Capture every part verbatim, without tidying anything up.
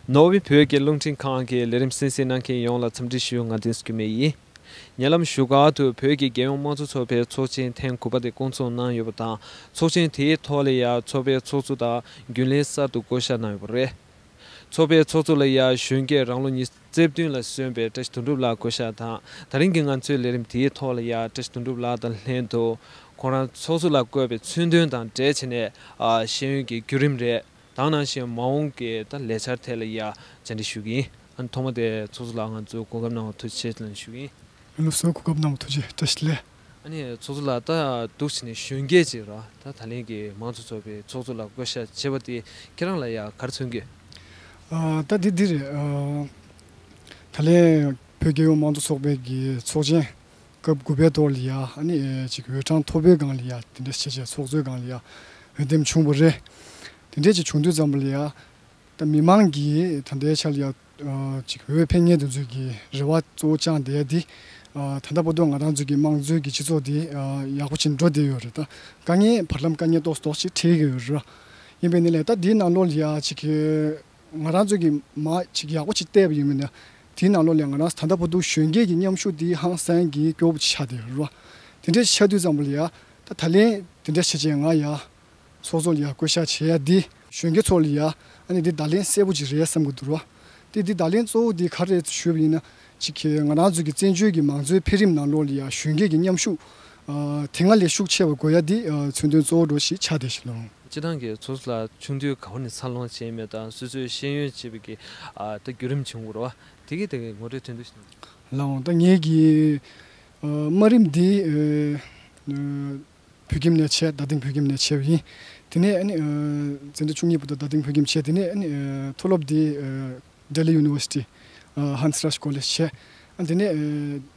ནོར་ཝེ་བོད་ཀྱི་རླུང་འཕྲིན་ཁང་གི་ལས་རིམ་གསན་གཟིགས་གནང་མཁན་ཡོངས་ལ་འཚམས་འདྲི་ཞུ། ང་བསྟན་འཛིན་སྐྱོད་མེད་ཡིན། ཉེ་ལམ་བཞུགས་སྒར་དུ་བོད་ཀྱི་རྒྱལ་ཡོངས་དམངས་གཙོ་ཚོགས་པའི་ཚོགས་ཆེན་ཐེངས་དགུ་པ་དེ་བསྐོང་ཚོགས་གནང་ཡོད་པ་དང་། ཚོགས་ཆེན་དེའི་ཐོག་ལ་ཡང་ཚོགས་པའི་ཚོགས་གཙོ་དང་རྒྱུན་ལས་གསར་དུ་བསྐོ་གཞག་གནང་ཡོད་པ་རེད། ཚོགས་པའི་ཚོགས་གཙོ་ལ་ཡང་གཞོན་སྐྱེས་རང་ལོ་ཉི་ཤུ་རྩ་བདུན་ལ་སོན་པའི་བཀྲ་ཤིས་དོན་གྲུབ་ལགས་བསྐོ་གཞག་དང་། ད་རིང་གི་ང་ཚོའི་ལས་རིམ་དེའི་ཐོག་ལ་ཡང་བཀྲ་ཤིས་དོན་གྲུབ་ལགས་དང་ལྷན་དུ་ཁོང་རང་ཚོགས་གཙོ་ལ་བསྐོས་པའི་མཚོན་དོན་དང་འབྲེལ་བྱས་ནས། ཨ། ཤེས་ཡོན་གྱི་བརྒྱུད་རིམ་རེད། དེ་ནང་བཞིན་མ་འོངས་ཀྱི་ད་ལས་འཆར་ཐད་ལ་ཡ་བཅར་འདྲི་ཞུ་གི་ཡིན། ཨ་ནི་ཐོག་མ་དེ་ཚོགས་གཙོ་ལགས་ང་ཚོ་གོ་སྐབས་གནང་བ་ཐུགས་རྗེ་ཆེ་ཞུ་གི་ཡིན། ལགས་སོ། གོ་སྐབས་གནང་བ་ཐུགས་རྗེ་བཀྲ་ཤིས་བདེ་ལེགས། ཨ་ནི་ཚོགས་གཙོ་ལགས་ད་འདུག་བྱས་ནས་གཞོན་སྐྱེས་ཅིག་རེད། ད་ད་ལན་གྱི་དམངས་གཙོ་ཚོགས་པའི་ཚོགས་གཙོ་ལ་བསྐོ་གཞག་བྱས་པ་དེ་ཁྱེད་རང་ལ་ཡ་ག་རེ་མཚོན་གྱི། ཨ། ད་འདི་འདི་རེད། ཨ། ད་ལན་བོད་རྒྱལ་ཡོངས་དམངས་གཙོ་ཚོགས་པའི་གི་ཚོགས་ཆེན་སྐབས་དགུ་པའི་ཐོག་ལ་ཡ། ཨ་ནི་ཅིག་འོས་གྲངས་མཐོ་པོའི་སྒང་ལ་ཡ་དེ་འདྲ་བྱས་བྱས་ཚོགས་གཙོའི་སྒང་ལ་ཡ་འོས་འདེམས་བྱུང་བ་རེད། དེ་འདྲས་ཅིག་བྱུང་དུས་ཙམ་པ་ལ་ཡ། ད་མི་མང་གིས་ད་ལྟའི་ཆར་ལ་ཡ། ཨ། ཅིག་འོས་འཕེན་མཁན་དེ་ཚོས་ཀྱི་རེ་བ་གཙོ་བོ་བཅངས་བསྡད་ཡ་དེ། ཨ། ད་ལྟ་བར་དུ་ང་རང་ཚོའི་གི་དམངས་གཙོའི་གི་སྤྱི་ཚོགས་དེ། ཨ། ཡག་པོ་ཅིག་འགྲོ་བསྡད་ཡོད་རེད། ད་དཀའ་ངལ་བར་ལམ་དཀའ་ངལ་ཏོག་ཙམ་ཏོག་ཙམ་ཅིག་འཕྲད་ཀྱི་ཡོད་རེད། ཡིན་པའི་ནི་ལས་ད་དེའི་ནང་ལོགས་ལ་ཡ་ཅིག་གི་ང་རང་ཚོ་གིས་མར་ཅིག་ཡག་པོ་ཅིག་བལྟས་པ་ཡིན་ན། དེའི་ནང་ལོགས་ལ་ང་རང་ད་ལྟ་བར་དུ་གཞོན་སྐྱེས་ཀྱི་མཉམ་ཞུགས་འདི་ཧང་སང་གི་སྐྱོ་པོ་ཅིག་ཆགས་བསྡད་ཡོད་རེད། དེ་འདྲ་ཆགས་དུས་ཙམ་པ་ལ་ཡ། ད་ད་ལན་དེ་འདྲ་བྱས་བྱས་ང་ཡ་ཚོགས་གཙོ་ལ་ཡ་བསྐོ་གཞག་བྱེད་ཡ་འདི་གཞོན་སྐྱེས་ཚོ་ལ་ཡ། ཨ་ནི་འདི་ད་ལན་གསལ་པོ་ཅིག་རེད་བསམ་གི་འདུག་རོ། དེ་འདི་ད་ལན་གཙོ་བོ་འདི་ག་རེ་ཞུས་པ་ཡིན་ན། ཅིག་གི་ང་རང་ཚོ་གི་བཙན་བྱོལ་གྱི་མང་གཙོའི་འཕེལ་རིམ་ནང་ལོགས་ལ་ཡ་གཞོན་སྐྱེས་ཀྱི་མཉམ་ཞུགས། ཨ། དེ་སྔ་ལས་ཤུགས་ཆེ་བ་དགོས་ཡ་འདི། ཨ། མཚོན་དོན་གཙོ་བོ་འདྲ་བོ་ཞིག་ཆགས་བསྡད་ཤག་ལགས། སྤྱིར་བཏང་གི་ཚོགས་གཙོ་ལགས་ཆུང་དུས་ག་བ་ནས་འཚར་ལོངས་བྱས་མེད་དང་། སོ་སོའི་ཤེས་ཡོན་བྱེད་པའི་གི། ཨ། ད་བརྒྱུད་རིམ་བྱུང་དགོས་རེད་བ། དེ་གི་དེ་གི་ངོ་སྤྲོད་ཐུང་ཐུང་ཞིག་གནང་། ལགས་འོང་། ད་ངེད་ཀྱི། ཨ། དམའ་རིམ་འདི། ཨ། ཨ། བོད་ཁྱིམ་ནས་བྱས། རྡ་སྟེང་བོད་ཁྱིམ་ནས་བྱས་པ་ཡིན། དེ་ནས་ཨ་ནི། ཨ། འཛིན་གྲྭ་བཅུ་གཉིས་བར་དུ་རྡ་སྟེང་བོད་ཁྱིམ་བྱས། དེ་ནས་ཨ་ནི། ཨ། མཐོ་སློབ་འདི། ཨ། Delhi University། ཨ། Hansraj College བྱས། ཨ། དེ་ནས། ཨ།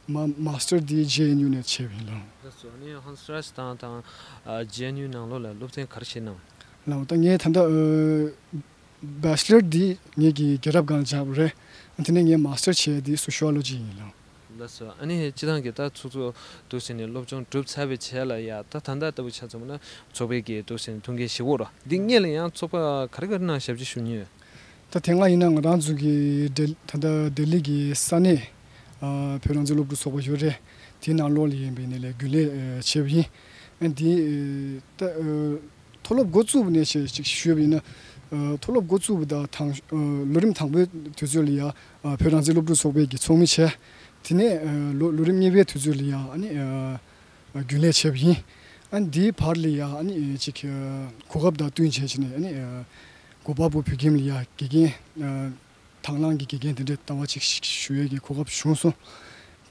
མ། Master འདི་J N U ནས་བྱས་པ་ཡིན་ལགས། ལགས་སོ། ཨ་ནི་Hansraj དང་དང་། ཨ། J N U ནང་ལོགས་ལ་སློབ་ཚན་ག་རེ་བྱས་གནང་། ལགས་འོང་། ད་ངས་ད་ལྟ། ཨ། Bachelor འདི་ངེད་ཀྱི་རྒྱལ་རབས་སྒང་ལ་སྦྱངས་པ་རེད། ཨ། དེ་ནས་ངས་Master བྱས་འདི་Sociology ཡིན་ལགས། ལགས་སོ། ཨ་ནི་སྤྱིར་བཏང་གི་ད་ཚོགས་གཙོ་འདུག་བྱས་ནས་སློབ་སྦྱོང་གྲུབ་ཚར་བའི་རྗེས་ལ་ཡ། ད་ད་ལྟ་ལྟ་བུ་ཆ་མཚོན་ན་ཚོགས་པའི་གི་འདུག་བྱས་ནས་ཐུགས་འགན་བཞེས་ཀྱི་ཡོད་རེད། འདི་སྔོན་ལ་ཡང་ཚོགས་པ་ག་རེ་ག་རེ་ནང་ཞབས་ཕྱི་ཞུ་མྱོང་ཡོད། ད་དེ་སྔ་ཡིན་ན་ང་རང་ཚོ་གི་ལྡི། ད་ལྟ་ལྡི་ལི་གི་ས་གནས། ཨ། བོད་རང་བཙན་སློབ་ཕྲུག་ཚོགས་པ་ཡོད་རེད། དེའི་ནང་ལོགས་ལ་ཡིན་པའི་ནི་ལས་རྒྱུན་ལས། ཨ། བྱས་པ་ཡིན། ཨ། འདི། ཨ། ད། ཨ། མཐོ་སློབ་འགོ་བཙུགས་པ་ནས་བྱས་ཅིག་ཞུས་པ་ཡིན་ན། ཨ། མཐོ་སློབ་འགོ་བཙུགས་པ་དང་དང་། ཨ། ལོ་རིམ་དང་པོའི་དུས་ཚོད་ལ་ཡ། ཨ། བོད་རང་བཙན་སློབ་ཕྲུག་ཚོགས་པའི་གི་ཚོགས་མི་བྱས། དེ་ནས། ཨ། ལོ། ལོ་རིམ་གཉིས་པའི་དུས་ཚོད་ལ་ཡ། ཨ་ནི། ཨ། རྒྱུན་ལས་བྱས་པ་ཡིན། ཨ་ནི་འདིའི་བར་ལ་ཡ། ཨ་ནི་ཅིག་ཨ། གོ་སྐབས་དང་བསྟུན་བྱས་བྱས་ནས། ཨ་ནི་ཨ། གོ་པལ་པུར་བོད་ཁྱིམ་ལ་ཡ་དགེ་རྒན། ཨ། དང་བླངས་ཀྱི་དགེ་རྒན་དེ་འདྲའི་ལྟ་བ་ཅིག་ཞུ་ཡས་ཀྱི་གོ་སྐབས་བྱུང་སོང་།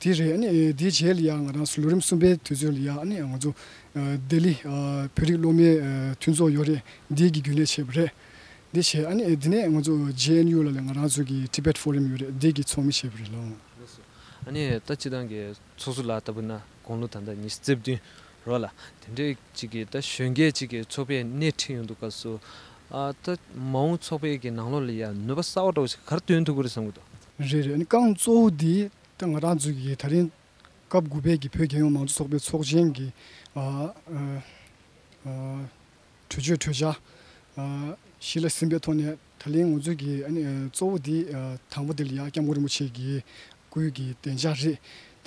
དེ་རེད། ཨ་ནི་ཨ། དེའི་རྗེས་ལ་ཡ་ང་རང་ཚོ་ལོ་རིམ་གསུམ་པའི་དུས་ཚོད་ལ་ཡ། ཨ་ནི་ང་ཚོ་ཨ། ལྡི་ལི་ཨ། བོད་རིགས་སློབ་མའི་ཨ། མཐུན་ཚོགས་ཡོད་རེད། འདི་གི་རྒྱུན་ལས་བྱས་པ་རེད། འདི་བྱས། ཨ་ནི་ཨ། དེ་ནས་ང་ཚོ་ཇེ་ཨེན་ཡུ་ལ་ལ་ང་རང་ཚོ་གི་Tibet Forum ཡོད་རེད། འདི་གི་ཚོགས་མི་བྱས་པ་རེད་ལགས། ཨ་ནི་ད་སྤྱིར་བཏང་གི་ཚོགས་གཙོ་ལགས་ལྟ་བུ་ན་དགུང་ལོ་ད་ལྟ་ཉི་ཤུ་རྩ་བདུན་རེད་ལགས། དེ་འདྲའི་ཅིག་གི་ད་གཞོན་སྐྱེས་ཅིག་གི་ཚོགས་པས་སྣེ་ཁྲིད་ཡོང་དུས་སྐབས་སུ། ཨ། ད་མ་འོངས་ཚོགས་པའི་གི་ནང་ལོགས་ལ་ཡ་ནུས་པ་གསར་པ་འདྲ་བོ་ཞིག་ག་རེ་འདོན་ཐུབ་ཀྱི་རེད་བསམ་གྱི་འདུག་རེད་རེད། ཨ་ནི་རྐང་གཙོ་བོ་འདི་ད་ང་རང་ཚོ་གི་ད་རིང་སྐབས་དགུ་པའི་གི་བོད་རྒྱལ་ཡོངས་མང་གཙོ་ཚོགས་པའི་ཚོགས་ཆེན་གྱི། ཨ། ཨ། ཨ། གྲོས་ཆོད་གྲོས་འཆར། ཨ། གཞི་ལ་ཟིན་པའི་ཐོག་ནས་ད་ལན་ང་ཚོ་གི། ཨ་ནི་ཨ། གཙོ་བོ་འདི། ཨ། དང་པོ་དེ་ལ་ཡ་སྐྱབས་མགོན་རིན་པོ་ཆེ་གི་སྐུའི་གི་གདན་འཇགས་རེད།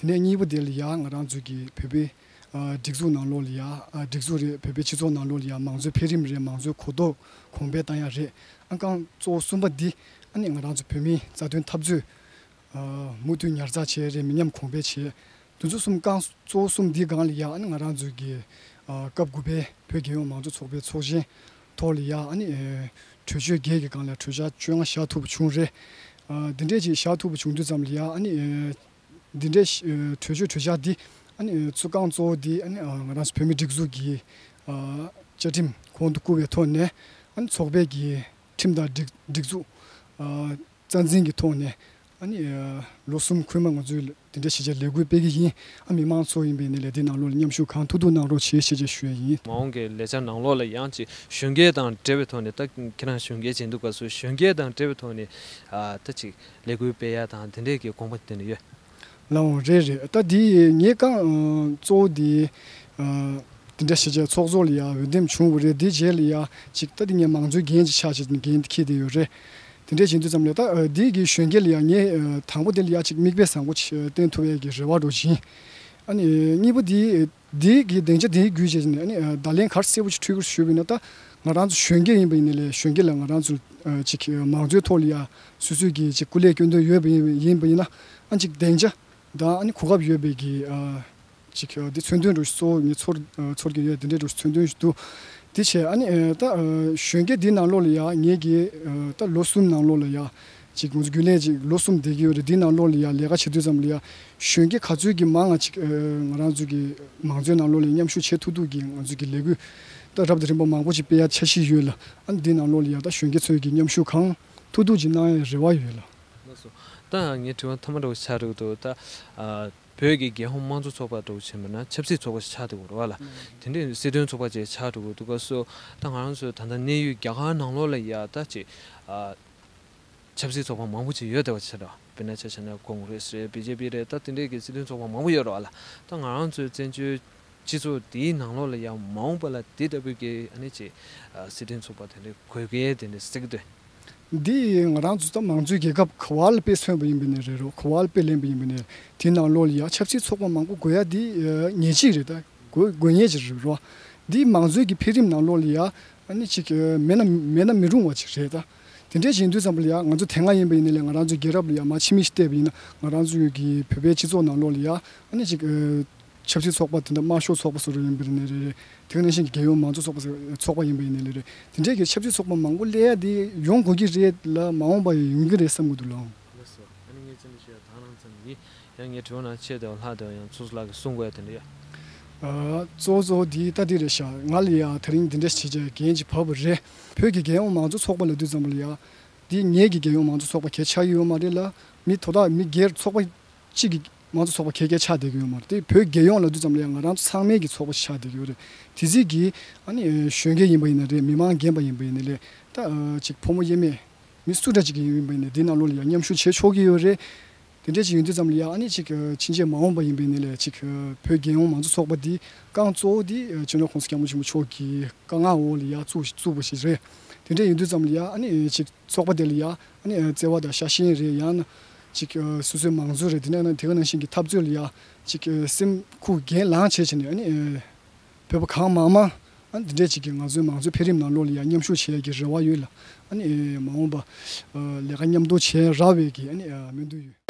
དེ་ནས་གཉིས་པ་དེ་ལ་ཡ་ང་རང་ཚོ་གི་བོད་པའི། ཨ། སྒྲིག་འཛུགས་ནང་ལོགས་ལ་ཡ། ཨ། སྒྲིག་འཛུགས་རེད། བོད་པའི་སྤྱི་ཚོགས་ནང་ལོགས་ལ་ཡ་མང་གཙོའི་འཕེལ་རིམ་རེད། མང་གཙོའི་གོ་རྟོགས་གོང་འཕེལ་བཏང་ཡ་རེད། ཨ། རྐང་གཙོ་བོ་གསུམ་པ་འདི། ཨ་ནི་ང་རང་ཚོ་བོད་མིའི་རྩ་དོན་འཐབ་རྩོད། ཨ། མུ་མཐུད་ཉར་ཚགས་བྱེད་རེད། མི་ཉམས་གོང་འཕེལ་བྱེད། དེ་ཚོ་གསུམ། རྐང་གཙོ་བོ་གསུམ་འདིའི་སྒང་ལ་ཡ། ཨ་ནི་ང་རང་ཚོའི་གི། ཨ། སྐབས་དགུ་པའི་བོད་རྒྱལ་ཡོངས་མང་གཙོ་ཚོགས་པའི་ཚོགས་ཆེན་ཐོག་ལ་ཡ། ཨ་ནི་ཨ། གྲོས་ཆོད་བརྒྱད་ཀྱི་སྒང་ལ་གྲོས་འཆར་བཅོ་ལྔ་བཞག་ཐུབ་པ་བྱུང་རེད། ཨ། འདི་འདྲས་ཅིག་བཞག་ཐུབ་པ་བྱུང་དུས་ཙམ་ལ་ཡ། ཨ་ནི་ཨ། འདི་འདྲས། ཨ། གྲོས་ཆོད་གྲོས་འཆར་འདི། ཨ་ནི་ཨ། ཚུར་རྐང་གཙོ་བོ་འདི། ཨ་ནི་ཨ། ང་རང་ཚོ་བོད་མིའི་སྒྲིག་འཛུགས་ཀྱི། ཨ། བཅའ་ཁྲིམས་གོང་དུ་བཀུར་བའི་ཐོག་ནས། ཨ་ནི་ཚོགས་པའི་གི་ཁྲིམས་དང་སྒྲིག་སྒྲིག་འཛུགས། ཨ། རྩ་འཛིན་གྱི་ཐོག་ནས། ཨ་ནི་ཨ། ལོ་གསུམ་འཁོར་མ་ང་ཚོས་དེ་འདྲ་བྱས་བྱས་ལས་འགུལ་སྤེལ་གྱི་ཡིན། ཨ། མི་མང་ཚོ་ཡིན་པའི་ནི་ལས་དེ་ནང་ལོགས་ལ་མཉམ་ཞུགས་གང་ཐུབ་ཐུབ་གནང་རོགས་བྱེད་ཞེས་བྱས་ཞུ་ཡ་ཡིན། མ་འོངས་ཀྱི་ལས་འཆར་ནང་ལོགས་ལ་ཡང་ཅིག་གཞོན་སྐྱེས་དང་འབྲེལ་བའི་ཐོག་ནས། ད་ཁྱེད་རང་གཞོན་སྐྱེས་བྱེད་འདུག་སྐབས་སུ་གཞོན་སྐྱེས་དང་འབྲེལ་བའི་ཐོག་ནས། ཨ། ད་ཅིག་ལས་འགུལ་སྤེལ་ཡ་དང་དེ་འདྲས་ཀྱི་དགོངས་པ་དེ་འདྲ་ཡོད། ལགས་འོང་། རེད་རེད། ད་འདི་ངའི་རྐང་གཙོ་བོ་འདི། ཨ། དེ་འདྲ་བྱས་བྱས་ཚོགས་གཙོ་ལ་ཡ་འོས་འདེམས་བྱུང་བ་རེད། དེའི་རྗེས་ལ་ཡ་ཅིག་ད་འདི་ངས་མང་གཙོའི་འགན་ཅིག་ཆགས་བྱས་འགན་འདི་འཁྱེར་བསྡད་ཡོད་རེད། དེ་འདྲས་བྱེད་དུས་ཙམ་ལ་ད་ཨ་འདི་གི་གཞོན་སྐྱེས་ལ་ཡང་ངས་ཨ་དང་པོ་དེ་ལ་ཡང་ཅིག་མིག་དཔེ་བཟང་པོ་ཅིག་ཨ་བསྟན་ཐུབ་ཡས་ཀྱི་རེ་བ་འདྲ་བོ་ཅིག་ཡིན། ཨ་ནི་ཨ་གཉིས་པ་འདི་འདི་གི་སྡིངས་ཆ་འདིའི་བརྒྱུད་བྱས་ནས་ཨ་ནི་ཨ་བརྡ་ལན་ག་རེ་གསལ་པོ་ཅིག་འཕྲོད་ཀྱི་རེད་ཞུས་པ་ཡིན་ན། ད་ང་རང་ཚོ་གཞོན་སྐྱེས་ཡིན་པ་ཡིན་ནའི་ལས་གཞོན་སྐྱེས་ལ་ང་རང་ཚོ་ཨ་ཅིག་ཨ་མང་གཙོའི་ཐོག་ལ་ཡང་སོ་སོས་ཀྱི་ཅིག་སྐུ་ལས་སྐྱོན་འདོད་ཡོད་པ་ཡིན་ཡིན་པ་ཡིན་ན། ཨ་ཅིག་སྡིངས་ཆ་དང་ཨ་ནི་གོ་སྐབས་ཡོད་པའི་གི་ཨ་ཅིག་ཨ་འདི་མཚོན་དོན་འདྲ་ཞིག་གཙོ་བོ་ངས་ཚོར་ཨ་ཚོར་གྱི་ཡོད། འདི་འདྲའི་འདྲ་ཞིག་མཚོན་དོན་ཞིག་འདུག་དེ་བྱས་ཨ་ནི་ཨ་ད་ཨ་གཞོན་སྐྱེས་འདི་ནང་ལོགས་ལ་ཡང་ངེད་ཀྱི་ཨ་ད་ལོ་གསུམ་ནང་ལོགས་ལ་ཡང་ཅིག་ང་ཚོ་རྒྱུན་ལས་ཅིག་ལོ་གསུམ་བསྡད་ཀྱི་ཡོད་རེད། འདི་ནང་ལོགས་ལ་ཡང་ལས་ཀ་བྱེད་དུས་ཙམ་ལ་ཡང་གཞོན་སྐྱེས་ག་ཚོད་ཀྱི་མང་ང་ཅིག་ཨ་ང་རང་ཚོ་གི་མང་གཙོའི་ནང་ལོགས་ལ་མཉམ་ཞུགས་བྱེད་ཐུབ་ཐུབ་ཀྱི་ང་ཚོ་གི་ལས་འགུལ་ད་རབ་དང་རིམ་པ་མང་པོ་ཅིག་སྤེལ་ཡ་འཆར་གཞི་ཡོད་ལ། ཨ་ནི་འདི་ནང་ལོགས་ལ་ཡང་ད་གཞོན་སྐྱེས་ཚོས་ཀྱི་མཉམ་ཞུགས་གང་ཐུབ་ཐུབ་ཅིག་གནང་ཡའི་རེ་བ་ཡོད་ལ། ལགས་སོ། ད་ངའི་དྲི་བ་མཐའ་མ་འདྲ་བོ་ཆགས་འགྲོ་གི་འདུག་ད་ཨ་བོད་ཀྱི་རྒྱལ་ཡོངས་དམངས་གཙོ་ཚོགས་པ་འདྲ་བོ་བྱས་པ་ན་ཆབ་སྲིད་ཚོགས་པ་ཞིག་ཆགས་འདུག་རེད་བ་ལ། དེ་འདྲའི་སྲིད་དོན་ཚོགས་པ་ཅིག་ཆགས་འགྲོ་གི་འདུག་སྐབས་སུ་ད་ང་རང་ཚོའི་ད་ལྟ་གནས་ཡུལ་རྒྱ་གར་ནང་ལོགས་ལ་ཡ་ད་ཅིག་ཨ་ཆབ་སྲིད་ཚོགས་པ་མང་པོ་ཅིག་ཡོད་བསྡད་པ་ཆགས་འདུག་དཔེར་ན་ཆ་བཞག་ན་ཀོང་གྷི་རེ་སི་རེད། བི་ཇེ་པི་རེད། ད་དེ་འདྲའི་གི་སྲིད་དོན་ཚོགས་པ་མང་པོ་ཡོད་རེད་བ་ལ། ད་ང་རང་ཚོའི་བཙན་བྱོལ་སྤྱི་ཚོགས་འདིའི་ནང་ལོགས་ལ་ཡང་མ་འོངས་པ་ལ་འདི་ལྟ་བུའི་གི་ཨ་ནི་ཅིག་ཨ་སྲིད་དོན་ཚོགས་པ་དེ་འདྲའི་དགོས་གལ་དེ་འདྲའི་གསལ་གྱི་འདུག་འདི་ང་རང་ཚོ་ད་མང་གཙོའི་རྒྱལ་ཁབ་ག་བ་ལ་དཔེ་མཚོན་པ་ཡིན་པ་ཡིན་ནའི་རེད་རོ། ག་བ་ལ་དཔེ་ལེན་པ་ཡིན་པ་ཡིན་ནའི་དེའི་ནང་ལོགས་ལ་ཡང་ཆབ་སྲིད་ཚོགས་པ་མང་པོ་དགོས་ཡ་འདི་ཨ་ངེས་ཅིག་རེད། ད་དགོས་དགོས་ངེས་ཅིག་རེད་རོ། འདི་མང་གཙོའི་གི་འཕེལ་རིམ་ནང་ལོགས་ལ་ཡ་ཨ་ནི་ཅིག་ཨ་མེད་ན་མེད་ན་མི་རུང་བ་ཅིག་རེད། ད་དེ་འདྲའི་བྱེད་དུས་ཙམ་པ་ལ་ཡ་ང་ཚོ་དེ་སྔ་ཡིན་པ་ཡིན་ནའི་ལས་ང་རང་ཚོའི་རྒྱལ་རབས་ལ་ཡ་མར་ཕྱི་མིག་ཅིག་བལྟས་པ་ཡིན་ན། ང་རང་ཚོའི་གི་བོད་པའི་སྤྱི་ཚོགས་ནང་ལོགས་ལ་ཡ་ཨ་ནི་ཅིག་ཨ་ཆབ་སྲིད་ཚོགས་པ་དེ་འདྲ་དམར་ཤོག་ཚོགས་པ་སོགས་རུ་ཡིན་པ་ཡིན་ནའི་རེད་རེད། དེ་ག་ནང་བཞིན་གྱི་རྒྱལ་ཡོངས་མང་གཙོ་ཚོགས་པ་ཚོགས་པ་ཡིན་པ་ཡིན་ནའི་ལས་རེད། དེ་འདྲའི་གི་ཆབ་སྲིད་ཚོགས་པ་མང་པོ་སླེབས་ཡ་དེ་ཡོང་དགོས་ཀྱི་རེད་ལ། མ་འོངས་པ་ཡང་ཡོང་གི་རེད་བསམ་གྱི་འདུག་ལགས། ལགས་སོ། ཨ་ནི་ངས་ཅི་འདྲ་ཞུ་ཡ། ད་རང་ཚོ་ནི་ཡང་ངའི་དྲི་བ་ནང་ཆེ་བསྡད་པ་ལྷག་བསྡད་པ་ཡང་ཚོགས་གཙོ་ལགས་ཀྱིས་གསུང་དགོས་ཡ་དེ་འདྲ་ཡ། ཨ་གཙོ་བོ་གཙོ་བོ་འདི་ལྟ་འདི་རེད་ཤག་ང་ལ་ཡ་དེ་རིང་འདི་འདྲ་ཞིག་བྱེད་ཀྱི་འགན་ཅིག་བབས་པ་རེད། བོད་ཀྱི་རྒྱལ་ཡོངས་མང་གཙོ་ཚོགས་པ་ལབ་དུས་ཙམ་པ་ལ་ཡ་འདི་ངེད་ཀྱི་རྒྱལ་ཡོངས་མང་གཙོ་ཚོགས་པ་གལ་ཆགས་ཀྱི་ཡོད་མ་རེད་ལ། མི་དོ་བདག་མི་སྒེར་ཚོགས་པ་གཅིག་གི་མང་གཙོ་ཚོགས་པ་གལ་གལ་ཆགས་བསྡད་ཀྱི་ཡོད་མ་རེད། དེ་བོད་རྒྱལ་ཡོངས་ལབ་དུས་ཙམ་ལ་ཡང་ང་རང་ཚོ་ཚང་མའི་གི་ཚོགས་པ་ཞིག་ཆགས་བསྡད་ཀྱི་ཡོད་རེད། དེ་ཚིག་གི་ཨ་ནི་གཞོན་སྐྱེས་ཡིན་པ་ཡིན་ན་རེད། མི་མང་རྒན་པ་ཡིན་པ་ཡིན་ན་རེད། ད་ཅིག་ཕོ་མོ་དབྱེར་མེད་མི་སུ་འདྲ་ཅིག་ཡིན་པ་ཡིན་ན་འདི་ནང་ལོགས་ལ་ཡང་མཉམ་ཞུགས་བྱེད་ཆོག་གི་ཡོད་རེད། དེ་འདྲ་ཅིག་ཡིན་དུས་ཙམ་ལ་ཡང་ཨ་ནི་ཅིག་ཕྱིན་ཆད་མ་འོངས་པ་ཡིན་པ་ཡིན་ན་ལས་ཅིག་བོད་རྒྱལ་ཡོངས་མང་གཙོ་ཚོགས་པ་འདི་རྐང་གཙོ་བོ་འདི་སྤྱི་ནོར་༸གོང་ས་༸སྐྱབས་མགོན་ཆེན་པོ་མཆོག་གི་བཀའ་མངགས་འོག་ལ་ཡང་བཙུགས་བཙུགས་པ་ཞིག་རེད། དེ་འདྲ་ཡིན་དུས་ཙམ་ལ་ཡང་ཨ་ནི་ཅིག་ཚོགས་པ་དེ་ལ་ཡང་ཨ་ནི་བརྩེ་བ་དང་ཤ་ཞེན་རེད། ཡང་ན་ཅིག་སོ་སོའི་མང་གཙོ་རེད། དེ་ནས་དེ་ག་ནང་བཞིན་གྱི་འཐབ་རྩོད་ལ་ཡང་ཅིག་སེམས་ཁུར་འགན་ལངས་བྱས་བྱས་ནས་ཨ་ནི་བོད་པ་གང་མང་མང་ཨ་ནི་དེ་འདྲས་ཅིག་གི་ང་ཚོའི་མང་གཙོའི་འཕེལ་རིམ་ནང་ལོགས་ལ་ཡང་མཉམ་ཞུགས་བྱེད་ཡག་གི་རེ་བ་ཡོད་ལ། ཨ་ནི་མ་འོངས་པ་ལས་ཀ་མཉམ་དུ་བྱེད་རག་པའི་གི་ཨ་ནི་སྨོན་འདུན་ཡོད།